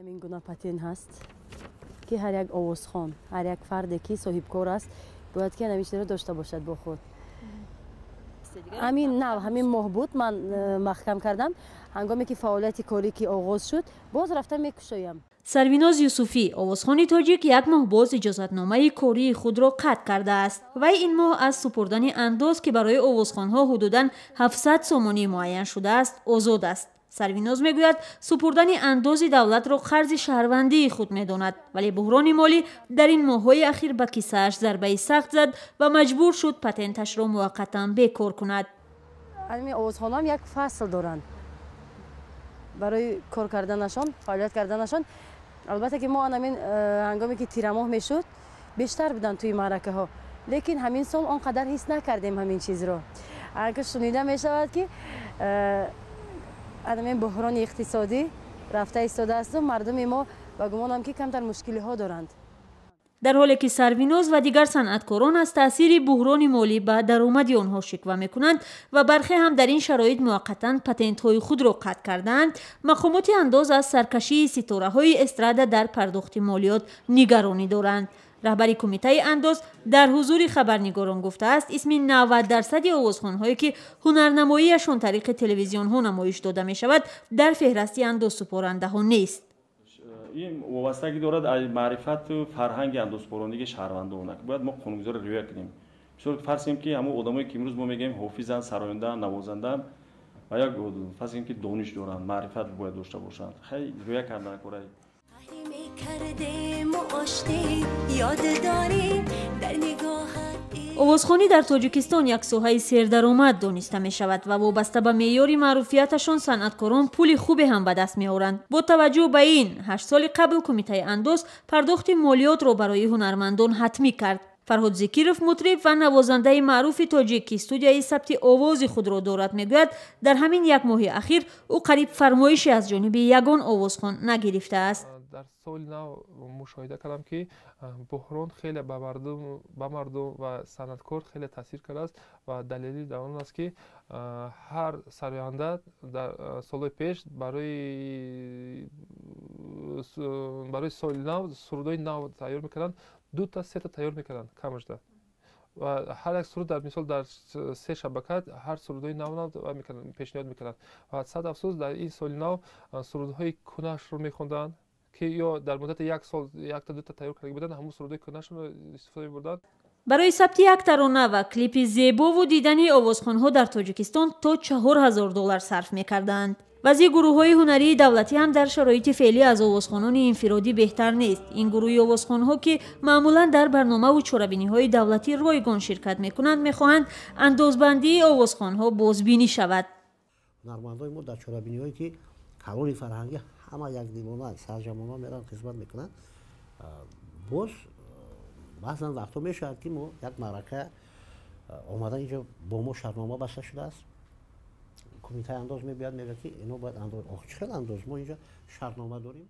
Ҳамин гуна патент ҳаст, ки ҳар як овозхон, ҳар як фарде, ки соҳибкор аст, бояд ки ҳамин чизро дошта бошад бо худ. Ҳамин нав, ҳамин моҳ буд, ман маҳкам кардам. Ҳангоме ки фаъолияти корӣ ки оғоз шуд, боз рафта мекушоям. Сарвиноз Юсуфӣ, овозхони тоҷик, як моҳ боз иҷозатномаи кории худро қатъ кардааст. Вай ин моҳ аз супурдани андоз, ки барои овозхонҳо ҳудудан 700 сомонӣ муайян шудааст, озод аст. Сарвиноз мегӯяд, супурдани андози давлатро қарзи шаҳрвандии худ медонад, вале буҳрони молӣ дар ин моҳҳои ахир ба кисааш зарбаи сахт зад ва маҷбур шуд патенташро муваққатан бекор кунад. Ҳамин овозхонам як фасл доранд барои кор карданашон, фаъолият карданашон. Албатта ки мо ҳамин ҳангоме ки тирамоҳ мешуд, бештар буданд тӯи маъракаҳо, лекин ҳамин сол он қадар ҳис накардем ҳамин чизро. Ки шунида мешавад, ки ҳамин буҳрони иқтисодӣ рафта истодаасту мардуми мо, ба гумонам, ки камтар мушкилиҳо доранд. Дар ҳоле ки Сарвиноз ва дигар санъаткорон аз таъсири буҳрони молӣ ба даромади онҳо шиква мекунанд ва бархе ҳам дар ин шароит муваққатан патентҳои худро қатъ кардаанд, мақомоти андоз аз саркашии ситораҳои эстрада дар пардохти молиёт нигаронӣ доранд. Раҳбари кумитаи андоз дар ҳузури хабарнигорон гуфтааст, исми 90% овозхонҳое, ки ҳунарнамоиашон тариқи телевизионҳо намоиш дода мешавад, дар феҳрасти андозсупорандаҳо нест. Ин вобастагӣ дорад аз маърифату фарҳанги андозсупорандагии шаҳрвандон. Бояд мо қонунгузорро риоя кунем. Бисёр фарз кунем, ки ҳамон одамое, ки имрӯз мо мегӯем ҳофизанд, сарояндаанд, навозандаанд ва як фарз кунем, ки дониш доранд, маърифат бояд дошта бошанд, хай риоя кардан кораи. Овозхонӣ дар Тоҷикистон як соҳаи сердаромад дониста мешавад ва вобаста ба меъёри маъруфияташон санъаткорон пули хубе ҳам ба даст меоранд. Бо таваҷҷӯҳ ба ин, 8 соли қабл кумитаи андоз пардохти молиётро барои ҳунармандон ҳатмӣ кард. Фарҳод Зикиров, мутриб ва навозандаи маъруфи тоҷик, ки студияи сабти овози худро дорад, мегӯяд, дар ҳамин як моҳи ахир ӯ қариб фармоише аз ҷониби ягон овозхон нагирифтааст. Дар соли нав мушоҳида кардам, ки буҳрон хеле ба мардум ва санъаткор хеле таъсир кардааст ва далели дар он аст, ки ҳар сароянда дар солҳои пеш барои соли нав сурудҳои нав тайёр мекарданд, дута, сета тайёр мекарданд камашда ва ҳар як суруд, дар мисол, дар се шабака ҳар сурудҳои нав нав пешниҳод мекарданд. Ва сад афсӯс, дар ин соли нав сурудҳои кӯнаашро мехонданд, ки ё дар муддати як сол якта, дута тайёр карда буданд, ҳамон сурудҳои кӯнаашро истифода мебурданд. Барои сабти як тарона ва клипи зебову дидани овозхонҳо дар Тоҷикистон то 4000 доллар сарф мекарданд. Баъзе гурӯҳҳои ҳунарии давлатӣ ҳам дар шароити феълӣ аз овозхонони инфиродӣ беҳтар нест. Ин гурӯҳи овозхонҳо, ки маъмулан дар барномаву чорабиниҳои давлатӣ ройгон ширкат мекунанд, мехоҳанд андозбандии овозхонҳо бозбинӣ шавад. Ҳунармандои мо дар чорабиниҳое, ки калони фарҳангӣ, ҳама якдилона, сарҷамона мераванд, хизмат мекунанд. Боз баъзан вақтҳо мешавад, ки мо як маърака омадан, инҷо бо мо шартнома баста шудааст, кумитаи андоз мебиёд, мегӯяд, ки ино бояд андоз. Ох, чӣ хел андоз? Мо инҷо шартнома дорем.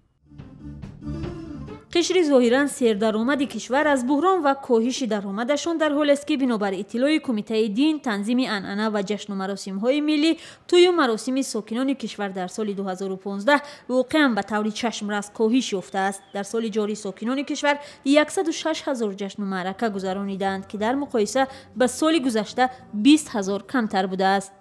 Қишри зоҳиран сердаромади кишвар аз буҳрон ва коҳиши даромадашон дар ҳолест, ки бинобар иттилои Кумитаи дин, танзими анъана ва ҷашну маросимҳои миллӣ, тӯю маросими сокинони кишвар дар соли 2015 воқеан ба таври чашмрас коҳиш ёфтааст. Дар соли ҷорӣ сокинони кишвар 106 ҳазор ҷашну маърака гузаронидаанд, ки дар муқоиса ба соли гузашта 20 ҳазор камтар будааст.